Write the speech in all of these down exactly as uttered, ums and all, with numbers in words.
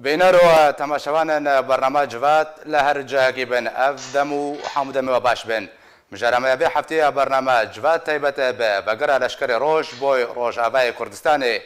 Bîner û temaşevanên bername Civat li her cihekî bin, ev dem û hemû demê we baş bin. Mijara me ya vê hefteyê ya bername Civat taybet e bi vegera Leşkerê Roj boy Rojavayê Kurdistanê.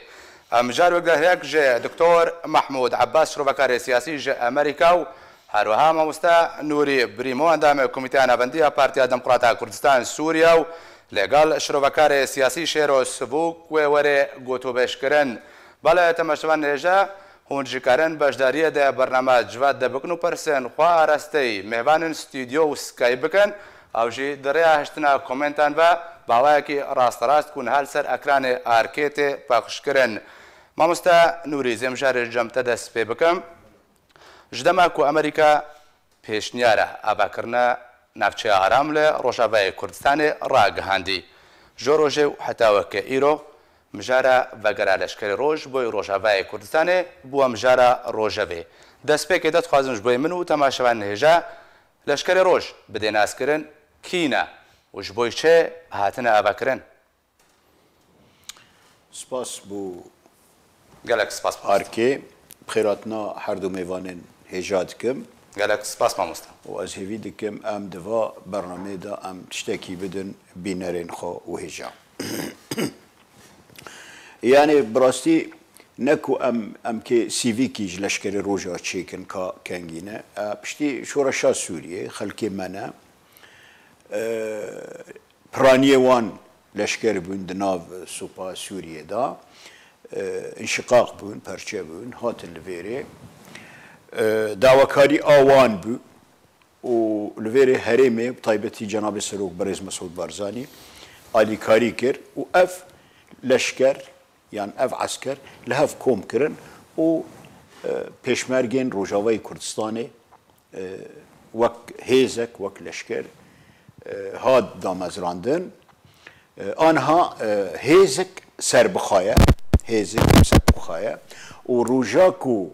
Em mijar wek derhêk ji Doktor Mahmûd Ebbas, şrovekarê siyasî ji Amerîka û her wiha mamoste Nûrî Brîmo, endamê Komîteya Navendî ya Partiya Demokrata Kurdistan Sûriye û lêgal şrovekarê siyasî Şêro Sivûk wê were gotûbêj kirin. Bale temaşevan hêja, hûn jî karin beşdariyê de bername Civat de bikin û persên xwe arasteyî mêvanên stûdyo û Skype bikin. Ew jî di rêya hiştina komentan ve bi awayekî rasterast ku niha li ser ekranê arkê tê pexş kirin. Mamoste Nûrî, zê mijarê ji cem te dest pê bikim. Ji dema ku Amerîka pêşniyara avakirina navçeya Aram li Rojavayê Kurdistanê ragihandî, ji rojê û heta weke îro mijara vegera Leşkerê Roj boy Rojavayê Kurdistanê bûye mijara rojevê. Destpêkê de dixwazim ji boy min û temaşevanên hêja Leşkerê Roj bidê naskirin kî ne û ji boy çi hatine avakirin. Spas bo Gelek spas, mamoste. Arkê, bi xêr hatina her du mêvanên hêja dikim. Gelek spas, mamoste. Û ez hêvî dikim em di va bernameyê de em tiştekî bidin bînerên xwe û hêja. Yanî bi rastî ne ku em, em kê sîvîkî ji Leşkerê Roja çêkin ka kengî ne. E, piştî şoreşa Sûriyê xelkê me ne. E, Piraniyê wan leşker bûn di nav sopa Sûriyê de. E, înşiqaq bûn, perçe bûn, hatin li vêrê. E, dawekarî a wan bû û li vêrê herêmê, bi taybetî Cenabê Serok Birêz Mesûd Barzanî alîkarî kir û ev leşker, yan ev esker li hev kom kirin û, e, pêşmergên Rojavayê Kurdistanê, e, wek hêzek, wek leşker, e, hat damezrandin. E, aniha, e, hêzek serbixwe ye, hêzek serbixwe ye û roja ku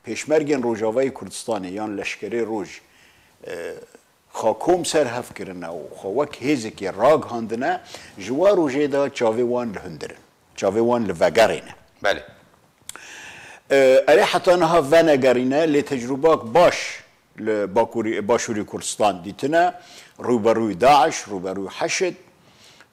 pêşmergên Rojavayê Kurdistanê yan Leşkerê Roj, e, xwe kom ser hev kirine û xwe wek hêzekê ragihandine, ji wa rojê de çavê wan li hundir in, çavê wan li vegerê ne. Belê. E, erê heta niha venegerîne, lê tecrûbak baş li Bakurî, Başûrî Kurdistan dîtine, rûberûyî DAIŞ, rûberûyî HEŞD,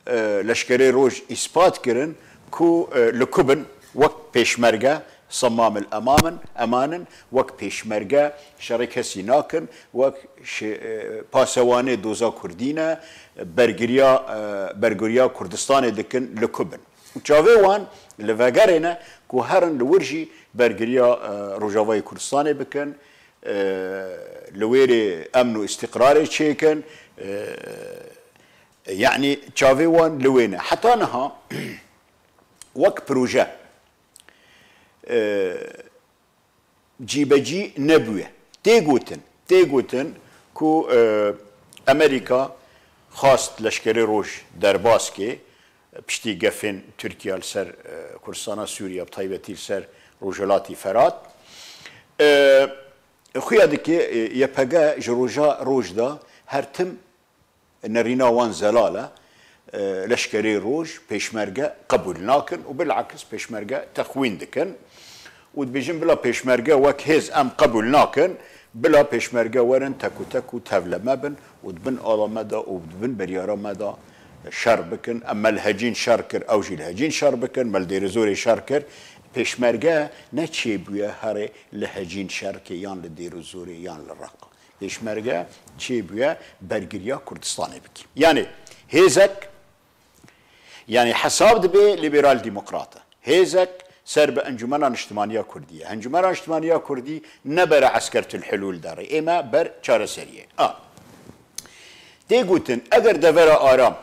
e, Leşkerê Roj îspat kirin ku, e, li ku bin wek pêşmerge, semamil emamin, emanin, wek pêşmerge şerê kesî nakin, wek şi-, e, pasewanê doza Kurdî ne, bergiriya, e, bergiriya Kurdistanê dikin li ku bin. Û çavê wan li vegerê ne ku herin li wir jî bergiriya, e, Rojavayê Kurdistanê bikin, e, li wêrê emn û îstîqrarê çêkin, e, yanî çavê wan li wê ne. Heta niha wek proje, e, cîbecî nebûye. Tê gotin, tê gotin ku, e, Amerîka xwest Leşkerê Roj derbas kê, piştî gefên Tirkiye li ser, e, Kurdistana Sûriye, bi taybetî li ser Rojhilatî Ferat. E, xuya dike, e, Y P G ji roja roj de her tim nerîna wan zelal e, e, Leşkerê Roj, pêşmerge qebûl nakin û bilakis pêşmerge texwîn dikin û dibêjin bila pêşmerge wek hêz em qebûl nakin, bila pêşmerge werin tek û tek û tevleme bin û di bin ala me de û di bin biryara me de şer bikin. Em me li Hecîn şer kir, ew jî li Hecîn şer bikin, me li Dêrizorê şer kir. Pêşmerge ne çêbûye herê li Hecîn şer ke yan li Dêrizorê yan li Reqa. Pêşmerge çêbûye bergiriya Kurdistanê bike. Yanî hêzek, yanî hesab dibe lîberal demokrat e. Hêzek ser bi Encûmena Niştimaniya Kurdî ye. Encûmena Niştimaniya Kurdî ne bere Eskertul Hilûl derê. Ê me ber çareseriyê. A. Tê gotin, eger devera aram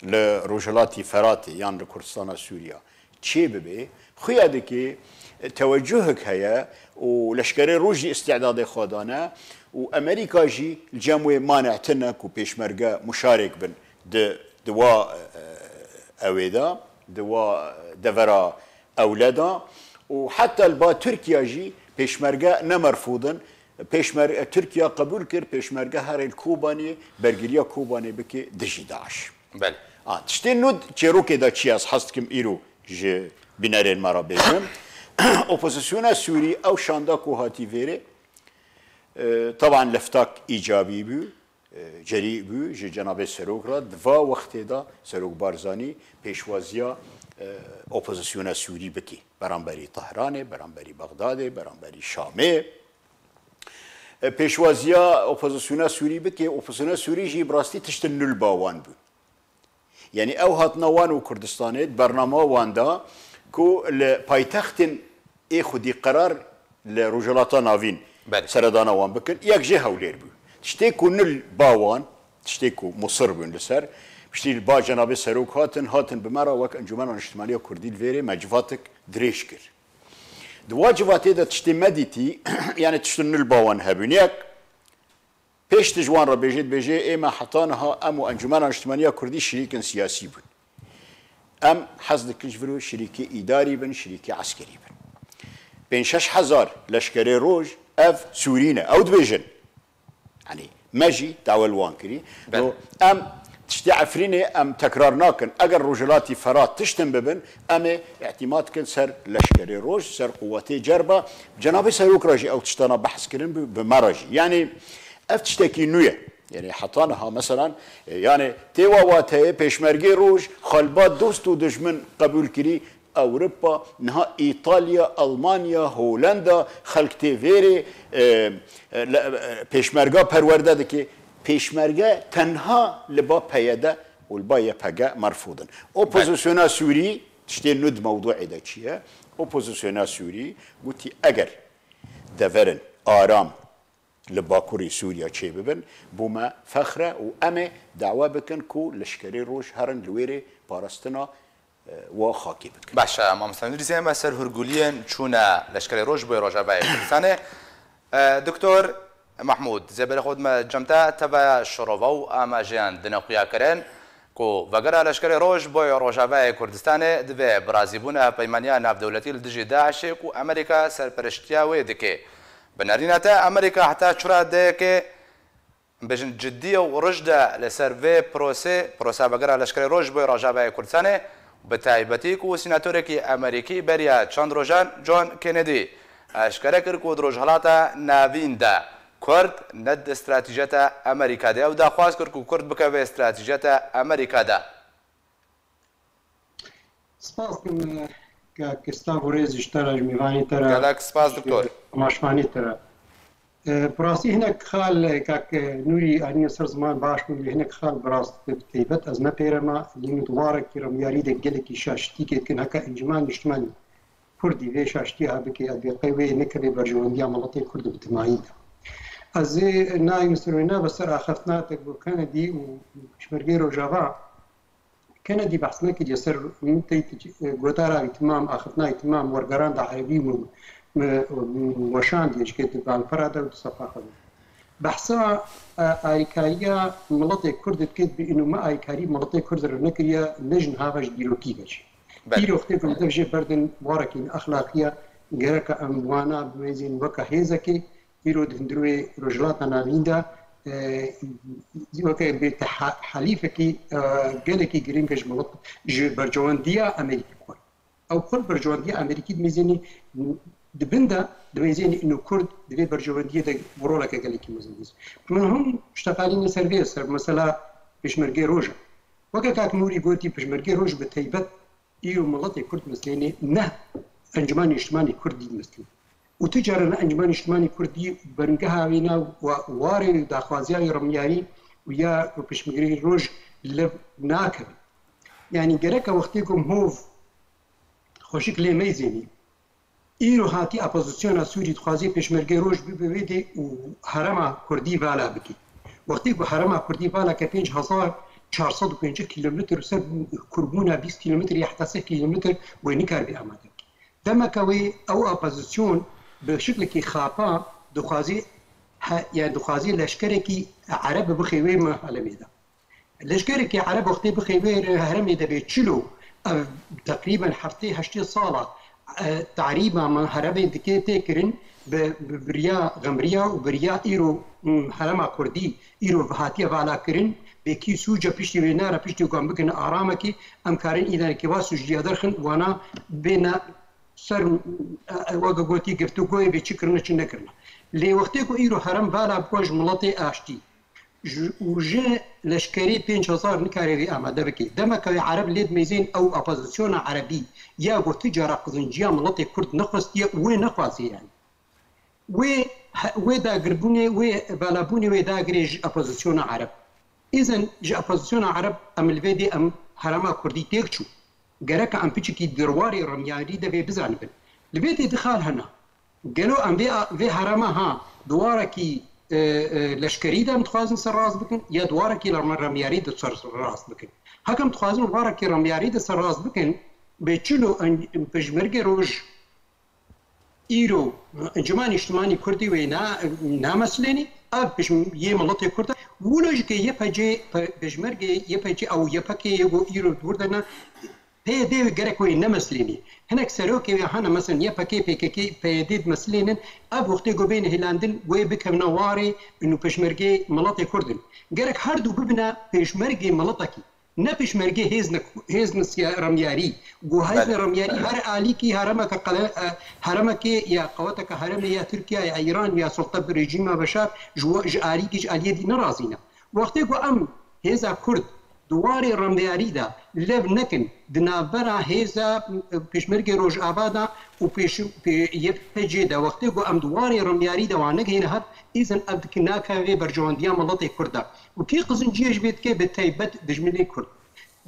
li Rojhilatî Feratê yan li Kurdistana Sûriya çê bibe, xuya dike, e, tewecuhek heye û Leşkerê Roj jî îstîdadê xwe dane û Amerîka jî li cem wê maneh tine ku pêşmerge muşarek bin di, di wa, e, ewê de, di wa devera ewle de û heta li ba Tirkiye jî pêşmerge ne merfûd in. Pêşmer-, Tirkiye qebûl kir pêşmerge herê li Kobanê, bergiriya Kobanê bike dijî DAIŞ. Belê. A, tiştên nû di çêrokê de çi ye, ez hez dikim îro ji bînerên me re bêjim. Opozisyona Sûrî ew şanda ku hatî vêrê, e, taban leftak îcabî bû, e, cerî bû ji cenabê serok re. Di va wextê de serok Barzanî pêşwaziya, e, opozisyona Sûrî bikî. Beramberî Tehranê, beramberî Bexdadê, beramberî Şamê. E, pêşwaziya opozisyona Sûrî bike, opozisyona Sûrî jî bi rastî tiştin nû li ba wan bû. Yanî ew hatina wan û Kurdistanê di bernama wan de ku li paytextên ê xwedî qerar li Rojhilata Navîn Belê. seredana wan bikin, yek jê Hewlêr bû. Tiştê ku nû li ba wan, tiştê ku musir bûn li ser, piştî li ba cenabê serok hatin, hatin bi me re wek Encûmena Niştimaniya Kurdî li vêrê me civatek dirêj kir. Di wa civatê de tiştê me dîtî, yanî tiştin nû li ba wan hebûn. Yek, pêş tu ji wan re bêjê, dibêjê, ê me heta niha em û Encûmena Niştimaniya Kurdî şirîkin siyasî bûn. Em hez dikin ji vir şirîkê îdarî bin, şirîkê eskerî bin. Pênc şeş hezar leşkerê roj ev Sûrî ne. Ew dibêjin. Yanî me jî dawa li wan kirî. Belê. Do em tiştê Efrînê em tekrar nakin. Eger Rojhilatî Ferat tiştin bibin, em ê îtîmat kin ser leşkerê roj, ser quwetê cerba. Cenabê Serok re jî ew tiştana behs kirin bi, bi me re jî. Yanî ev tiştekî nû ye. Yanî heta niha meselan, e, yanî tê wa wateyê pêşmergê roj xalba dost û dijmin qebûl kirî, Ewropa, niha Îtalya, Almanya, Holenda, xelk tê vêrê, e, e, le-, e, pêşmerga perwerde dike. Pêşmerge tenha li ba P Y D û li ba Y P G merfûd in. Opozisyona Sûrî, tiştê nû di mewduê de çi ye? Opozisyona Sûrî gotî, eger deverin aram li Bakurê Sûriya çêbibin, bo me fex e û em ê dawa bikin ku leşkerê roj herin li wêrê parastina, e, wa xakê bikin. Baş e, mamoste Nûrî, em ê ser hûrguliyên çûna leşkerê roj bo Rojavayê Kurdistanê. E, Doktor Mahmûd, zêberê xwe dime cem te, tevaya şirova û amajeyan dine xuya kirin ku vegera leşkerê roj bo Rojavayê Kurdistanê divê birazîbûna hevpeymaniya navdewletî li dijî DAIŞê ku Amerîka serpereştiya wê dike. Bi nerîna te, Amerîka heta çi radeyekê, bêjin, cidî ye û rij de li ser vê prosê, prosa vegera leşkerê roj bo Rojavayê Kurdistanê, bi taybetî ku senatorekî Amerîkî beriya çend rojan, John Kennedy, eşkere kir ku di Rojhilata Navîn de Kurd ne di stratejiyeta Amerîka de ye û daxwaz kir ku Kurd bikeve stratejiyeta Amerîka de. Spas dikim, e, kak Stav û rêz ji te re, ji mêvanê te re, Gelek spas, ji doktor. Temaşvanê te re. E, bi rastî hinek xal, e, kak, e, Nûrî anîne ser ziman baş bûn, lê hinek xal bi rast bi taybet ez ne pêre ma, lê min di warekî remyarî de gelekî şaştîkê dikin, heke Encûmen Niştimanî Kurdî vê şaştiya bike, ez bê qey wê nekeve berjewendiya miletê Kurd bi timayî de. Ez ê nayêm ser wê, na bi ser axiftina te ku Kennedy û pêşmergê Rojava, Kennedy behs nekiriye ser min tey, e, gotara wî timam, axiftina wî timam, wergeranda erebî û, e, weşandiye ji ke di balpera de û di sefa xwe de. Behsa, e, arîkariya miletê Kurd dike, bi û me arîkarî miletê Kurd re nekiriye, ne ji niha ve, ji dîrokî ve jî. Belê. Îro wextê ku li dev jê berdin warekî exlaqiya, gereka em wana bimeyzên weke hêzekê, Îro di hundirê Rojhilata Navîn de, e, weke bê te-, ha-, helîfekî, e, gelekî girîng e ji milet, ji berjewendiya Amerîkî xwe. Ew xwe berjewendiya Amerîkî dimeyzênî, di bin de dimeyzênî ino Kurd di vê berjewendiyê de bi roleke gelekî mezin dît. Min hûn şteqalîne ser vê, ser mesela Pêşmergê Roj e. Weke kak Nûrî gotî, Pêşmergê Roj bi taybet Îro miletê Kurd meseleyê ne Encûmen Niştimanî Kurdî dimestin. Û tu cara ne Encûmen Niştimanî Kurdî beringeha wê ne wa-, warê û daxwaziya wê remyarî û ya ku Pêşmergê Roj li lev nakeve. Yanî gereka wextê ku hov xweşik lê meyzênî. Îro hatî opozisyona Sûrî dixwazê Pêşmergê Roj bibe wê dê û herêma Kurdî vala bikî. Wextê ku herêma Kurdî vala ke pênc hezar çar sed û pêncî kîlometr ser kurbûna bîst kîlometr ya heta sed kîlometr wê nikaribî amade bikî. Demeke wê ew opozîsyon bi şiklekî xapa dixwazî he-, yani dixwazî leşkerekî ereb bixê wê me herêmê de. Leşkerekî ereb wextê bixê wê herêmê de bê çilo, ev teqrîben heftê heştê sala, e, tarîba me herêmê dike tê kirin, bi, bi, bi riya xemriya û bi riya îro, m, herêma Kurdî îro hatiye vala kirin, bê kî sûca piştî wê nere, piştî ku em bikin aramekî, em karin îdanekî wa sûcdiya derxin, wana bêne ser, e, e, weke gotî, giftûgoyê vê çi kirine, çi nekirine. Lê wextê ku îro herem vala bû ji miletê aştî, ji, û ji leşkerê pênc hezar nikare vê amade bike. Demeke wê Ereb lê dimeyzên ew opozisyona Erebî ya ku ti cara qizinciya miletê Kurd nexwestiye û wê nexwaziye yani. Wê he-, wê dagirbûnê, wê valabûnê wê dagirê ji opozisyona Ereb. Îzin ji opozisyona Ereb em li vê dê em herema Kurdî têk çû. Gereka em piçekî di warê remyarî de vê bizanibin. Li vê dê du xal hene. Gelo em vê, vê herema ha di warekî, e, e, leşkerî de em dixwazin ser rast bikin ya di warekî rem-, remyarî de ser rast bikin? Hek em dixwazin warekî remyarî de ser rast bikin, bê çilo en-, pejmergê roj îro Encûmena Nîştimanî Kurdî wê na-, namesilênî, ev pêş-, yê miletê Kurd e. Wilo jî ke Y P G, pe-, pêşmergê Y P G ew Y P G yê ku îro di wir de ne, P Y D gerek wê nemesilênî. Hinek serokê wê hene, mesela Y P G, P K K, P Y D dimesilênin, ev wextê ku bêne hêlandin, wê bikevine warê û pêşmergê miletê Kurd in. Gerek her du bibine pêşmergê miletekî. Ne pêşmergê hêzne, hêzne siya-, remyarî. Ku hêzne Belê. remyarî her alîkî heremeke qele-, e, heremekê ya qeweteke heremê ya Tirkiye, ya Îran, ya sulta bi rejîma Beşar ji we, ji alîkî, ji aliyê dî nerazî ne. Wextê ku em hêza Kurd di warê remyarî de lev nekin, di navbera hêza, e, pêşmergê Rojava de û pêş-, pê-, Y P G de, wextê ku em di warê remyarî de wan negihîne hev, îzin ev dike nake vê berjewendiya miletê Kurd de. Û kî qizinciyê ji vê dike, bi taybet dijminê Kurd.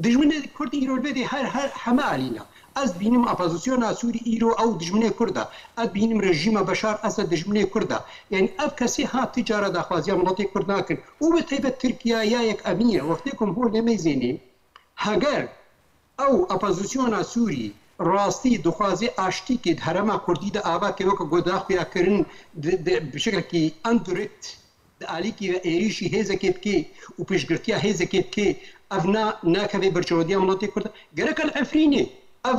Dijminê Kurd îro li vê dê her, her heme alî ne. Ez dibînim opozisyona Sûrî îro ew dijminê Kurd e. Ez dibînim rejîma Beşar Esed dijminê Kurd e. Yanî ev kesê ha ti cara daxwaziya miletê Kurd nakin. Û bi taybet Tirkiye ya yek emî ye. Wextê ku em hol nemeyzênê, heger ew opozisyona Sûrî rastî dixwaze aştîkê di herêma Kurdî de ava ke weke ku daxuya kirin di, di, bi şeklekî indirect di alîkî ve êrîşî hêzekê dikê û pêşgirtiya hêzekê dikê, ev na, nakeve berjewendiya miletê Kurd. Gerek e li Efrînê ev,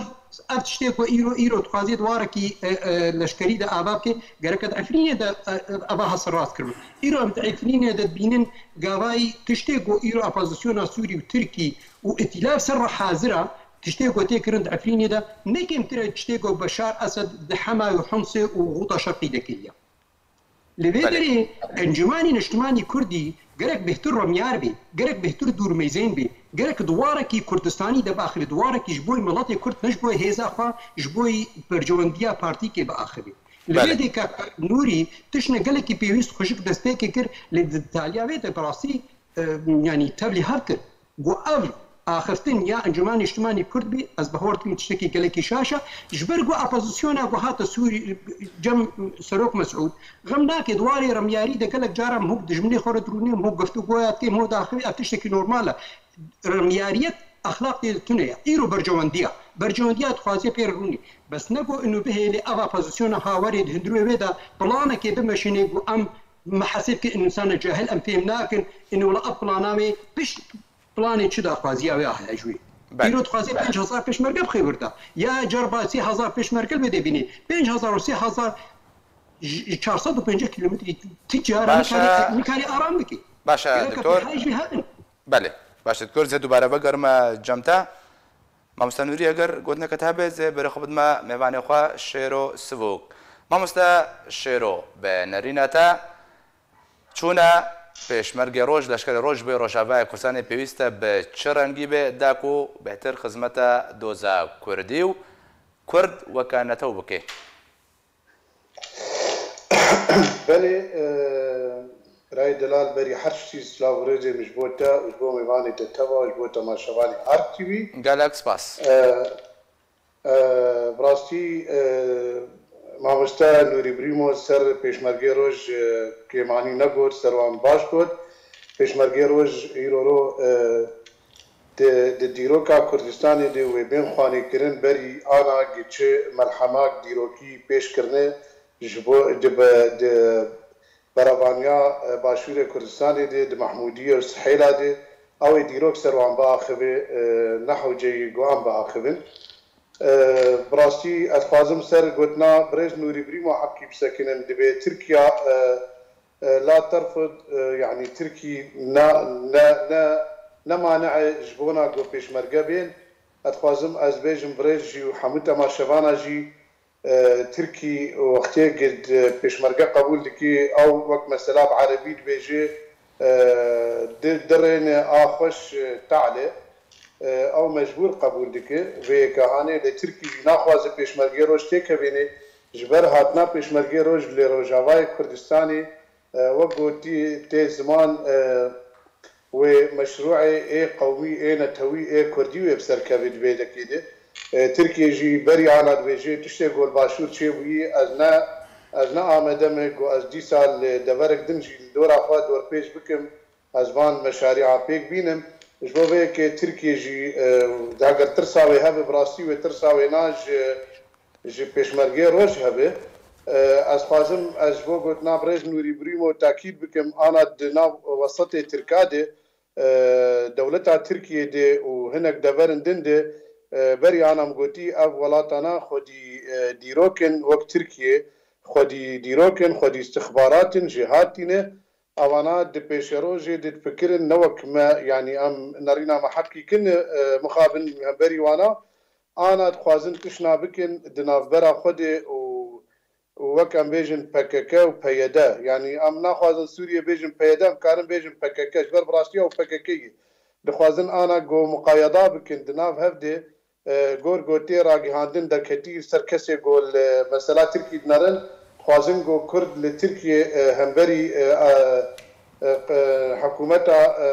ev tiştê ku îro, îro dixwaze di warekî, e, e, leşkerî de ava bike, gerek e di Efrînê de, e, e, eva hase rast kiribin. Îro em di Efrînê de dibînin gavayî tiştê ku îro opozisyona Sûrî û Tirkî û îtîlaf ser re hazir e, tiştê ku tê kirin di Efrînê de ne kêmtir e tiştê ku Beşar Esed di Hema û Humsê û Xuta Şerqî de kiriye. Li vê Belê. derê Encûmenê Niştimanî Kurdî gerek bêhtir remyar bê, gerek bêhtir dûrmeyzên bê, gerek di warekî Kurdistanî de biaxive, di warekî ji bo miletê Kurd, ne ji bo hêza xwe, ji bo berjewendiya partîkê biaxive. Li vê Belê. dê kak Nûrî tiştine gelekî pêwîst xweşik destpêkê kir, lê di detaliya vê de bi rastî, e, yanî tevlî hev kir. Got ev axiftin ya Encûmena Niştimanî Kurd bî, ez bawer dikim tiştekî gelekî şaş e. Ji ber ku opozisyona ku hate Sûrî, cem Serok Mesûd, xem nake di warê remyarî de gelek caran hûk dijminê xwe re dirûnê, hûk guftûgoya dike, hûk daxivê, ev tiştekî normal e. Remyariyet exlaqê tune ye. Îro berjewendiya. Berjewendiya dixwaze pê re rûnê. Bes ne ku ino bihêlê ev opozisyona ha werê di hundirê wê de planekê bimeşînê ku em me hesê bike, însana cahil em fêm nakin, ino wela ev plana wê pişt planê çi daxwaziya wê heye ji wê. Belê. Îro dixwaze pênc hezar pêşmerge bixê wir de. Ya cerba sê hezar pêşmerge li vê dê bînî. Pênc hezar û sê hezar ji, ji çar sed û pêncî kilometrî ti cara Baş e. nikarî, nikarî aram bike. Baş e, Gerek doktor. Hej wî hebin. Belê. Baş e, doktor. Zê dubare vegerime cem te. Mamoste Nûrî, eger gotineke te hebe, zê berê xwe bidime mêvanê xwe Şêro Sivok. Mamoste Şêro, bi nerîna te, çûna Pêşmergê Roj, Leşkerê Roj ji bo Rojavayê Kurdistanê pêwîst e bi çi rengî be, da ku bêhtir xizmeta doza Kurdî û Kurd weke netew bike? Belê, e, birayê delal, berî her tiştî silav û rêzê min ji bo te û ji bo mêvanê te teva, ji bo temaşevanê Ark T V. Gelek spas. E, e, bi rastî, e, mamoste Nûrî Brîmo ser Pêşmergê Roj, e, kêmanî negot, ser wan baş got. Pêşmergê Roj îro ro, e, di, di dîroka Kurdistanê de wê bên xwanêkirin berî ana gi çi melhemak dîrokî pêş kirine ji bo di, be, di berevaniya, e, Başûrê Kurdistanê de, di Mehmûdiyê û Sihêla de, ew ê dîrok ser wan biaxivê, e, ne hewce yî ku em biaxivin. E, bi rastî ez dixwazim ser gotina birêz Nûrî Brîmo hepkî bisekinim, dibê Tirkiya, e, e, la terfid, e, yanî Tirkî ne, ne, ne, ne mane ji bona ku pêşmerge bên. Ez dixwazim ez bêjim birêz jî û hemû temaşevana jî, e, Tirkî wextê gid pêşmerge qebûl dikî, ew wek mesela bi erebî dibêjê, e, di, dirêne a xweş, e, ta'le, e, ew mecbûr qebûl dike. Vê yeke hanê lê Tirkî jî naxwaze pêşmergê roj têkevênê, ji ber hatina pêşmergê roj lê Rojavayê Kurdistanê, e, wek gotî tê ziman, e, wê meşrûê ê qewmî, ê netewî, ê kurdî wê bi ser kevê di vê dekê de. E, Tirkiye jî berî ana dibêje, tiştê ku li Başûr çêbûyî, ez ne, ez ne amade me ku ez dîsa li deverek din jî li dora xwe dorpêç bikim, ez van meşarîa pêk bînim. Ji bo vê yekê Tirkiye jî, e, heger tirsa wê hebe, bi rastî wê tirsa wê na ji, ji pêşmergê roj hebe. E, ez xwazim, ez ji bo gotina birêz Nûrî Brîmo tekîd bikim, ana di nav wesatê Tirka de, e, dewleta Tirkiyê de û hinek deverin din de, e, berî ana min gotî, ev welatana xwedî, e, dîrok in, wek Tirkiye xwedî dîrok in, xwedî istixbarat in, jêhatî ne. Evana di pêşerojê de difikirin, ne wek me, yanî em nerîna me heqî kin, e, mixabin hemberî wana, ana dixwazin tişna bikin di navbera xwe de û û wek em bêjin P K K û P Y D, yanî em naxwazin Sûriyê bêjin P Y D, em karin bêjin P K K, ji ber bi rastiya û P K K ye. Dixwazin ana go muqayeda bikin di nav hev de, e, gor gotê ragihandin derketî ser kesê go li mesela Tirkî dinerin, dixwazin go Kurd li Tirkiyê, e, hemberî, e, e, e, e, hikûmeta, e,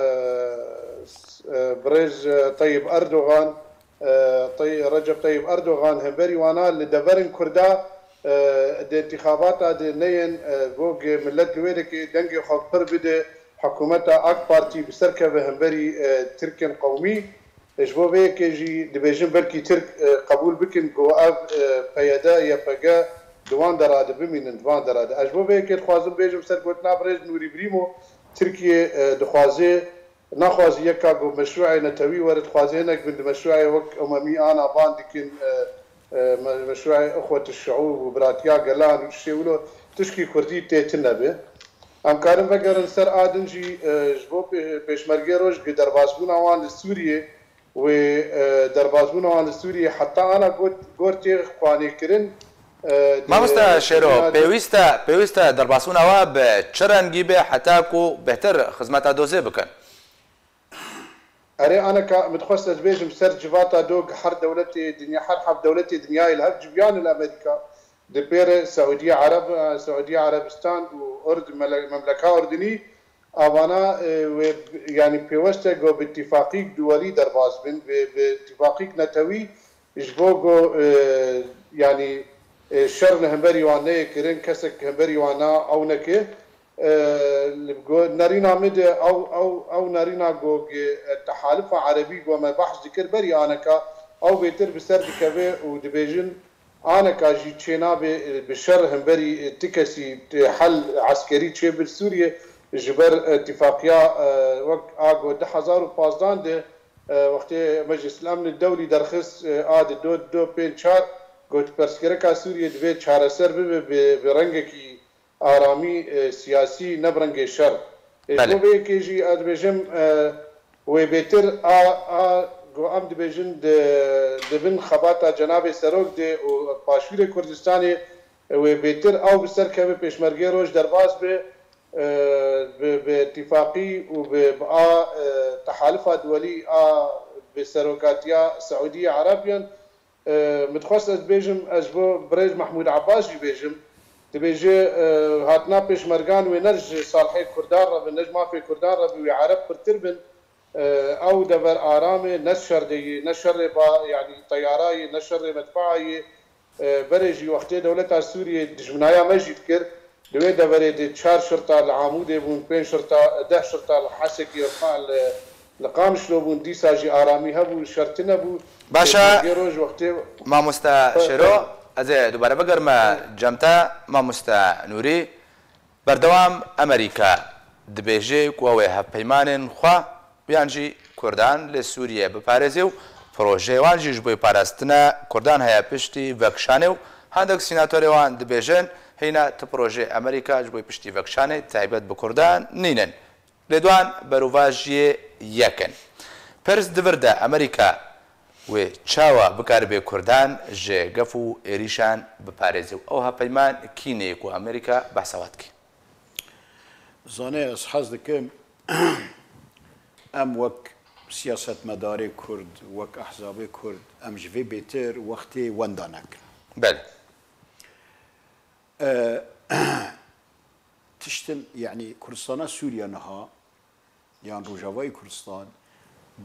s-, e, birêz, e, Tayyip Erdogan, e, Tay-, Recep Tayyip Erdogan hemberî wana li deverên Kurda, e, di întîxabata de neyên, e, go ge millet li wê dekê dengê xwe pir bide, hikûmeta AK Partî bi ser keve hemberî, e, Tirkên qewmî. Ji bo vê yekê jî dibêjin belkî Tirk, e, qebûl bikin ku ev, e, P Y D, Y P G di wan dera de bimînin, di van dera de. Ez ji bo vê yekê dixwazim bêjim ser gotina birêz Nûrî Brîmo, Tirkiye, e, dixwaze, naxwaze yeka ku meşrûê netewî were, dixwaze hinek bin di meşrûê wek umemî ana van dikin, e, e, me-, meşrûê ixwet şiûb û biratiya gelan û tiştê wilo, tişkî kurdî tê tune be. Em karin vegerin ser a din jî, e, ji bo pê-, pêşmergê roj gi derbasbûna wan li Sûriyê, wê, e, derbasbûna wan li Sûriyê heta ana got, gor tê xwanêkirin, e, di Mamoste Şêro, pêwîst e, pêwîst e derbasbûna we bi çi rengî be heta ku bêhtir xizmeta dozê bikin? Erê, aneka min dixwest ez bêjim ser civata dog her dewletê dinya, her heft dewletê dinyayê li hev civiyan li Amerîka, di pêre Seûdiye Ereb, Seûdiye Erebistan û Urd-, mele-, memleka Urdinî, avana, e, wê, yanî pêwest e ku bi tifaqîk duwelî derbas bin, bi, bi tifaqîk netewî ji bo ku, e, yanî, e, şer li hemberî wan neyê kirin, kesek hemberî wan na ew neke. E, li go-, nerîna min de ew, ew, ew nerîna ku, e, Tehalifa Erebî ku me behs dikir berî aneka, ew bêtir bi ser dikeve û dibêjin, aneka jî çênabe, e, bi şer hemberî, e, ti kesî, e, hel eskerî çêbir Sûriye, ji ber, e, tifaqiya, e, wek a ku du hezar û pazdeh de, e, wextê Meclis el Emn Dewlî derxist, e, a di do, do pênc çar got pirsgirêka Sûriye divê çareser bibe bi, bi rengekî aramî, e, siyasî, ne bi rengê şer. E, ji Belê. Bo vê yekê jî ez dibêjim, e, wê bêtir a, a, ku em dibêjin di, di bin xebata Cenabê Serok de û Başûrê Kurdistanê, e, wê bêtir ew bi ser keve pêşmergê roj derbas be, e, bi, bi tifaqî û bi, bi a, e, tehalifa duwelî a bi serokatiya Seûdiye Erebiyan, E, min dixwest ez bêjim, ez ji bo birêz Mehmûd Ebbas jî bêjim. Dibêje, e, hatina pêşmergan wê ne ji salihê Kurdan re be, ne ji mafê Kurdan re be, wê Ereb pirtir bin. E, ew dever aram e, ne şer de ye, ne şerê ba, yanî teyara ye, ne şerê medfea ye. E, berê jî wextê dewleta Sûriyê dijminaya me jî dikir, di wê deverê de çar şirta li Amûdê bûn, pênc şirta, deh şirta li Hesekê, li, li Qamişlo bûn, dîsa jî aramî hebû, şer tune bû. Baş e, Pêşmergê roj wextê mamoste Xwe Şêro, xwe. Ez ê dubare bigerime cem te, mamoste Nûrî. Berdewam Amerîka dibêje ku ew ê hevpeymanên xwe yan jî Kurdan li Sûriyê biparêze û projeyê wan jî ji bo parastina Kurdan heye piştî vekişanê û hindek sînatorê wan dibêjin heyna ti projeyê Amerîka ji bo piştî vekişanê taybet bi Kurdan nînin. Lê di wan berovajiyê yek in. Pirs di vir de Amerîka wê çawa bikaribe Kurdan ji gef û êrîşan biparêze û ew hevpeyman kî ne ku Amerîka behsa wan dike? Zanê, ez hez dikim em wek siyasetmedarê Kurd, wek ehzabê Kurd, em ji vê bêtir wextê wenda nekin. Belê. E, tiştin, yanî Kurdistana Sûriye niha, yan Rojavayê Kurdistan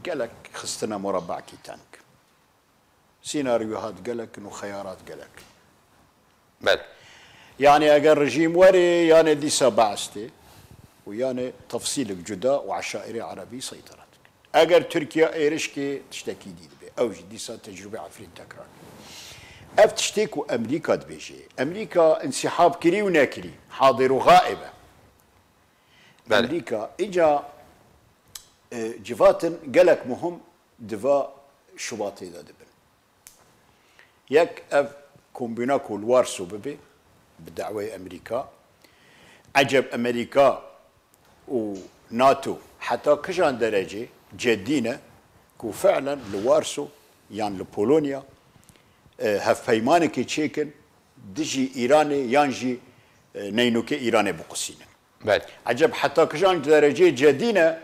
gelek xistine murebbekî teng. Sînaryohat gelek in û xeyarat gelek in. Belê. Yanî eger rejîm were, yanê dîsa Be'es tê û yanê tefsîlek cuda û eşairê erebî seytera dike. Eger Tirkiye êrişkê tiştekî dî dibe. Ew jî dîsa tecrûbê Efrîn tekrar. Ev tiştê ku Amerîka dibêje. Amerîka însîhab kirî û nekirî. Hadir û xaib e. Belê. Amerîka. Îca, e, civatin gelek muhim di va Şubatê de dibin. Yek ev kombîna ku li Warso bibe, bi dawayê Amerîka. Eceb Amerîka û NATO heta kijan derecê ceddî ne ku fi'len li Warso yan li Polonya, e, hevpeymanekê çêkin dijî Îranê yan jî, e, neynûkê Îranê biqusînin. Belê. Eceb heta kijan derecê ceddî ne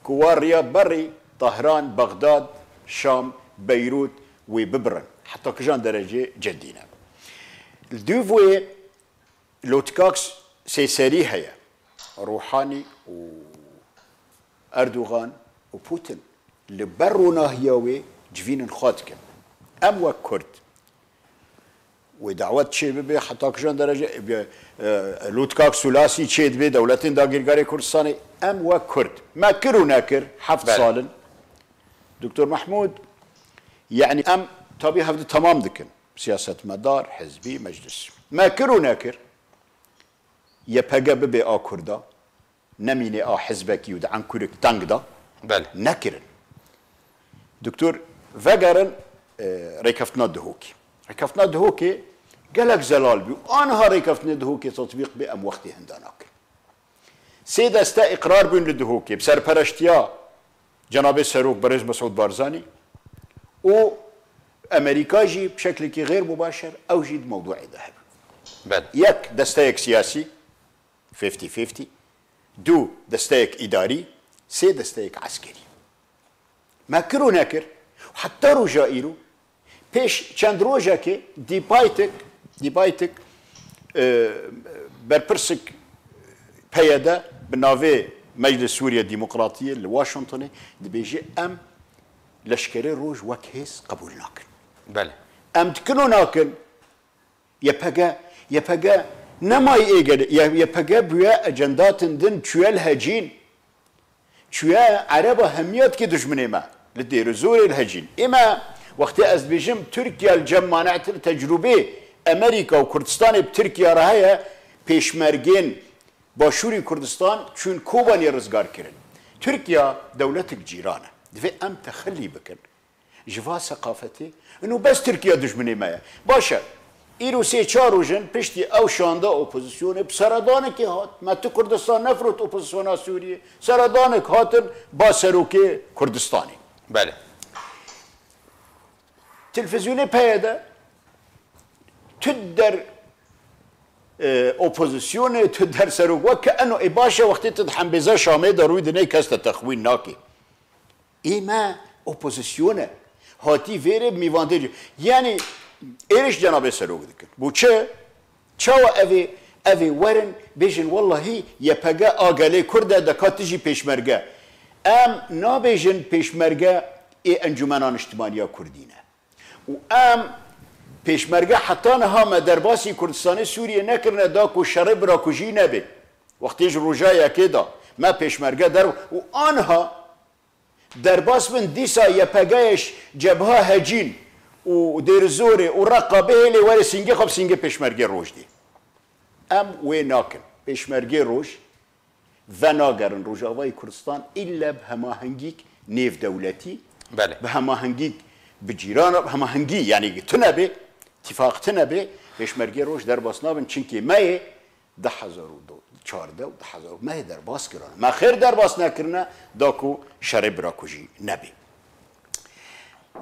ku wa riya berî Tahran, Bexdad, Şam, Beyrût wê bibirin? Heta kijan derecê ceddî ne? Li dûv wê lotikak sêserî heye. Ruhanî û Erdogan û Putin li ber ronahiya wê civînin xwe dikin. Em wek Kurd wê dawet çê bibe, heta kijan derece, e, e, lotikak sulasî çê dibe dewletên dagirgarê Kurdistanê, em wek Kurd. Me kir û nekir, heft Belê. sal in. Doktor Mehmûd, yanî em tabî hevdi temam dikin. Siyasetmedar, hizbî, meclis. Me kir û nekir, Y P G bibe a Kurda, nemîne a hizbekî û di enkurik teng de Belê. nekirin. Doktor, vegerin, e, rêkeftina Duhokê. Rêkeftina Duhokê gelek zelal bû. Aniha rêkeftinê Duhokê tetbîq bê, em wextê hinda nakin. Sê deste îqrar bûn li Duhokê, bi serpereştiya Cenabê Serok Berêz Mesûd Barzanî û Amerîka jî bi şeklekî xêr mubaşer, ew jî di mewduê de hebû. Belê. Yek desteyek siyasî, fifty fifty, du desteyek îdarî, sê desteyek eskerî. Me kir û nekir, heta roja îro, pêş çend rojekê dîbaytek, dîbaytek, e, berpirsek P Y D bi navê Meclis Sûriye Demokratiyê li Washingtonê dibêje, em leşkerê roj wek hêz qebûl nakin. Belê. Em dikin û nakin. Y P G, Y P G nemayî êgel, Y-, Y P G bûye ecendatin din çûye li hecîn. Çûye ereba hemiya dike dijminê me. Li Dêrizorê li hecîn. Ê me, wextê ez dibêjim, Tirkiye li cem mane'tir tecrûbê Amerîka û Kurdistanê bi Tirkiye re heye, pêşmergên Başûrî Kurdistan çûn Kobanê rizgar kirin. Tirkiye dewletek cîran e. Divê em texelî bikin ji va seqafetê. Ino bes Tirkiye dijminê me ye. Baş e. Îro sê çar roj in piştî ew şanda opozisyonê bi seredanekê hat. Me tu Kurdistan nefirot opozisyona Sûriyê. Seredanek hatin ba serokê Kurdistanê. Belê. Televîzyonê P Y D tu der, e, opozisyonê, tu der serok weke eno, ê baş e, wextê tu di hembêza Şamê de rûy dinê kes te texwîn nake. Ê me opozisyon e. Hatî vêrê mîvandê. Yanî êrîş cenabê serok dikin. Bo çi? Çawa evê, evê werin bêjin wellahî Y P G a gelê Kurd e, deka tu jî pêşmerge. Em nabêjin pêşmerge ê Encûmena Niştimaniya Kurdî ne. Û em pêşmerge heta niha me derbasî Kurdistanê Sûriyê nekirine da ku şerê birakujî nebe. Wextê ji roja yekê da me pêşmerge derw û aniha derbas bin dîsa Y P G ye, Cebha Hecîn û Dêrizorê û Reqa bihêlê were Sîngê xwe bi Sîngê pêşmergê roj dê. Em wê nakin. Pêşmergê roj venagerin Rojavayê Kurdistan îlle bi hemahengîk nêvdewletî, Belê. bi hemahengîk bi cîrana, bi hemahengî, yanî tune bê, tîfaq tune bê, pêşmergê roj derbas nabin, çinkê me yê du hezar û çardeh û du hezar me yê derbas kirine. Me xêr derbas nekirine, da ku şerê birakujî nebê.